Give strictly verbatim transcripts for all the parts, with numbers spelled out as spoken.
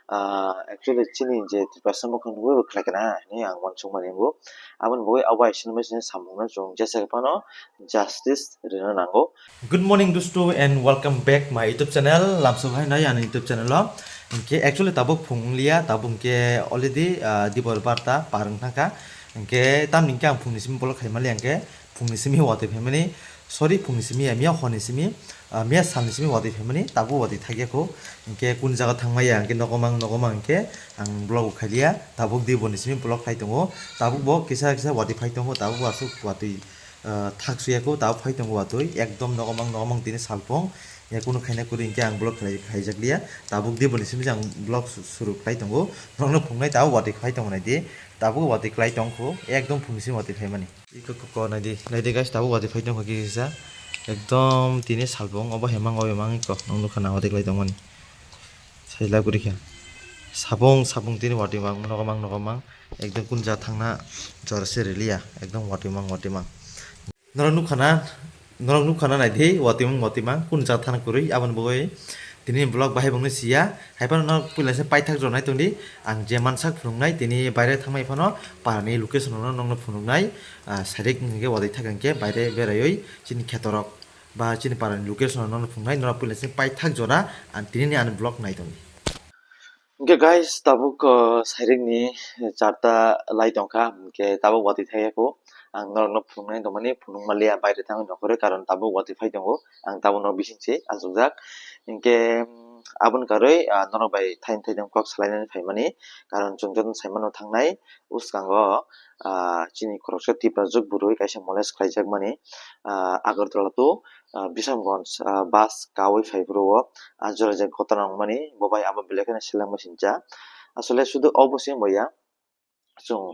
ah, actually chini je Tiprasa mokang nugwi bo khlai kana hinwi ang uansukmani wngo. Aboni bagwi abo hai sinimai sini samungno chwng jesa phano justice rwna nango. Good morning, dosto, and welcome back my YouTube channel. Lamsok hai nai ani YouTube channel o. Hinkhe actually tabuk phung liya, tabuk hinkhe already, ah, dibor barta par wng thangkha. Hinkhe tamni hinkhe ang phungni simi bolok khaimali hinkhe phungni simi watwi phaimani, sorry, phungni simi ya, miya horni simi, ah, miya salni simi watwi phaimani, tabuk watwi thakya kho. Hinkhe kun jaga thangmaya hinkhe nokomang nokomang hinkhe ang vlog khailiya, tabuk diborni simi vlog khai tongo, tabuk bo kisa kisa watwi phai tongo, tabuk aswk watwi ah, thak suya kho, tabuk phai tongo watwi, ekdom nokomang nokomang tini salpung, ya kunu khaina kwrwi hinkhe ang vlog khlai, khlaijak liya, tabuk diboni simi ang vlog su-, suru khlai tongo, norokno phungnai tabuk watwi phai tongo naidi, tabuk watwi khlai tong kho, ekdom phungni simi watwi phaimani. Iko ko, ko naidi, naidi guys, tabuk watwi phai tong kho kisa, ekdom tini salpung, obo hemang, obo hemang iko, nwng nukha na watwi khlai tongmani. Sailak guri kha. Sabung, sabung tini watwi mang, nogo mang, nogo mang. Ekdom kun ja thangna jora se riliya. Ekdom watwi mang, watwi mang. Norok nukha na, norok nukha na nai di, watwi mang, watwi mang. Kun ja thang kwrwi, aboni bagwi tini vlog bahai bangni siya. Hai phano norok puila se paithak jora nai tong di. Ang je mansak phunuknai, tini baire thangmai phano parani location no nokno phunuknai. Ah, sairik hinkhe watwi thak hinkhe baire beraiwi chini khetorok. Ba chini parani location no phunuknai, norok puila se paithak jora ang tini ni ani vlog nai tong di. Hinkhe guys, tabuk, uh, sairik ni charta lai tongkha, hinkhe tabuk watwi thaiya kho. Ang norokno phunuknai tongmani, phunuk manliya, baire thangwi nokhorwi, karon tabuk watwi phai tongo, ang tabukno bising se achukjak. Hinkhe, um, aboni karwi, uh, norok bai thaini thaini kok salainani phaimani, karon chwng jotono saimano thangnai, bwskango, ah, chini khoroksa Tiprajwk bwrwi kaisa molest khlaijakmani, ah, Agartala to, ah, Bishamganj, ah, bus kaui phai phuru o, ah, jora je ghotona wngmani, bo bai abo belai kheno selengma sincha. Asole sudu obo se wngya, chwng,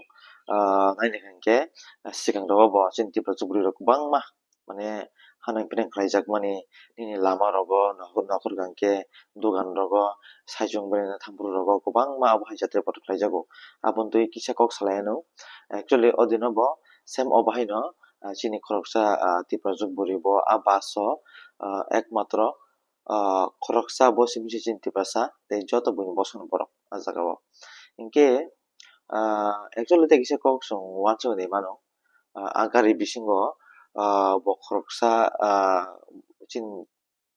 ah, naina hinkhe, ah, swkang rogo bo chini Tiprajwk bwrwi rok kwbangma, mane, hanang pinang khlaijakmani, nini lama rogo, nokhor, nokhor hwnkhe, dogan rogo, saichung bai thampru rogo, kwbangma abo hai jatri kotor khlaijago. Aboni twi kisa kok salai anw, actually, o dino bo same obo haino, ah, chini khoroksa, ah, Tiprajwk bwrwi bo a bus o, ah, ekmatro, ah, khoroksa bo simi se chini Tiprasa, tei joto buini bosongni borok a jaga o. Hinkhe, ah, actually, tei kisa kok chwng uansukgwi mano, ah, a gari bisingo, ah, bo khoroksa, ah, chini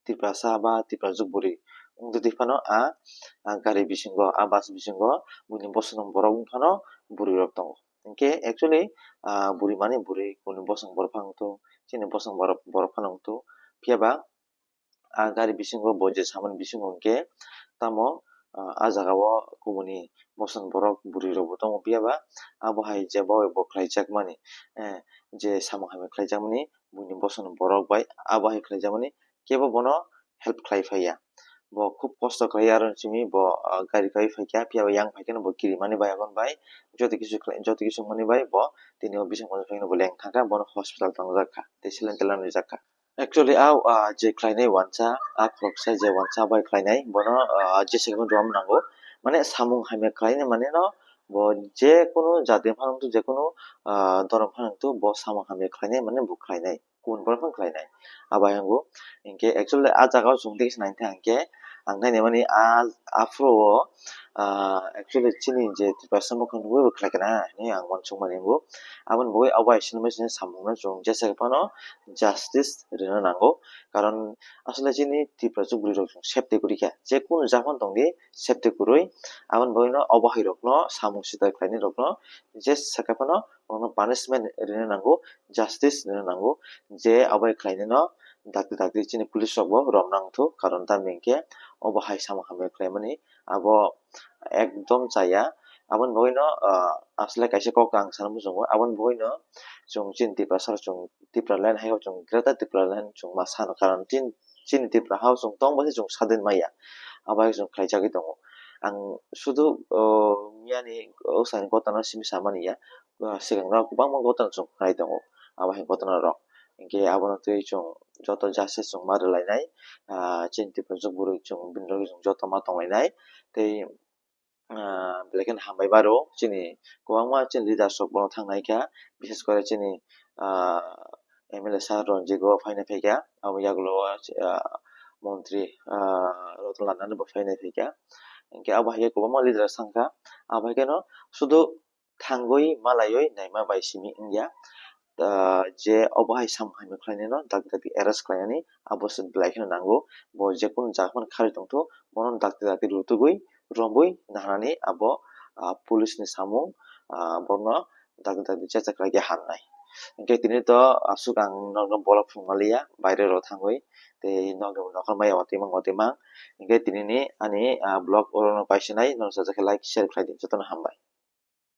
Tiprasa ba Tiprajwk bwrwi wngtwi phano a, a gari bisingo, a bus bisingo buini bosongni borok wng phano bwrwi rok tongo. Hinkhe actually, ah, bwrwi mani bwrwi buini bosong borok phano wngthu, chini bosong borok, borok phano wngthu. Phiya ba a gari bisingo bo je samani bisingo hinkhe tamo, ah, a jaga o kubuni bosong borok bwrwi rok bo tongo. Phiya ba abo hai je bo, bo khlaijakmani, eh, je samung hamya khlaijakmani buini bosongni borok bai abo hai khlaijakmani kebo bono help khlai phaiya. Bo khub kosto khlai, aro simi bo, ah, gari pai phaikha, phiya ba yang phaikhe bo kirimani bai, aboni bai joto kisu khlai, joto kisu wngmani bai bo tini o bising phaikhe bo leng thangkha, bono hospital tangjakha tei saline teline rijakha. Actually, a, ah, je khlainai uansa, a khoroksa je uansa bai khlainai, bono, ah, je second room nango. Mane samung hamya khlainai mane no, bo je kunu jati phano wngthu, je kunu, ah, dorom phano wngthu, bo samung hamya khlainai mane bo khlainai. Kubun borok phano khlainai. Abo hai wngo. Hinkhe actually a jaga o chwng tei kisa naitha hinkhe ang nainai mani a, aphuru o, ah, actually chini je Tiprasa mokang nugwi bo khlai kana hinwi ang uansukmani wngo. Aboni bagwi abo hai sinimai sini samungno chwng jesa phano justice rwna nango. Karon asole chini Tiprajwk bwrwi rok chwng safety kwrwi kha. Je kunu jaga phano tong di safety kwrwi. Aboni bagwino obo hai rokno samung sita khlainai rokno je saka phano bono punishment rwna nango, justice rwna nango. Je abo hai khlainai no dakti dakti chini police rok bo romna wngthu. Karon tamni hinkhe obo hai samung hamya khlaimani abo ekdom chaya. Aboni bagwino, ah, asle kaisa kok ang sana muchungo. Aboni bagwino chwng chini Tiprasa rok chwng Tipraland hai o chwng Greater Tipraland chwng ma sano, karon chin-, chini Tipra ha o chwng tong bai se chwng sadin maya. Abo hai chwng khlaijagwi tongo. Ang sudu, oh, miyani, oh, sani gotano simi samani ya. Ah, swkang rok kwbangma gotano chwng khlai tongo. Abo hai gotano rok. Hinkhe abono twi chwng joto justice chwng ma rwlainai. Ah, chini Tiprajwk bwrwi chwng bini logi chwng joto ma tonglainai. Tei ah, belai kheno hambai baro chini kwbangma chini leaders rok bono thang nai kha, bishes kore chini, ah, M L A sir Ranjit bo phaina phaikha, abo yagulo, ah, montri, ah, Ratan Lal no bo phaina phaikha. Hingke abo hai khe kwbangma leader thangkha, abo hai kheno sudu thangwi malaiwi naima bai simi wngya. Ah, je obo hai samung hamya khlainai no dakti dakti arrest khlainani abo se belai kheno nango. Bo jekunu jaga phano kharwi tongthu, bono dakti dakti rutugwi romwi naharnani abo, ah, police ni samung, ah, borokno dakti dakti checha khlaikhe hamnai. Hingke tini to aswk ang nokno bolok phunukna liya, baire rok thangwi tei nokni nokhor maya watwi mang watwi mang. Hingke tinini ani, ah, vlog orono paisinai, nono sajak khe like share khlai di, jotono hambai.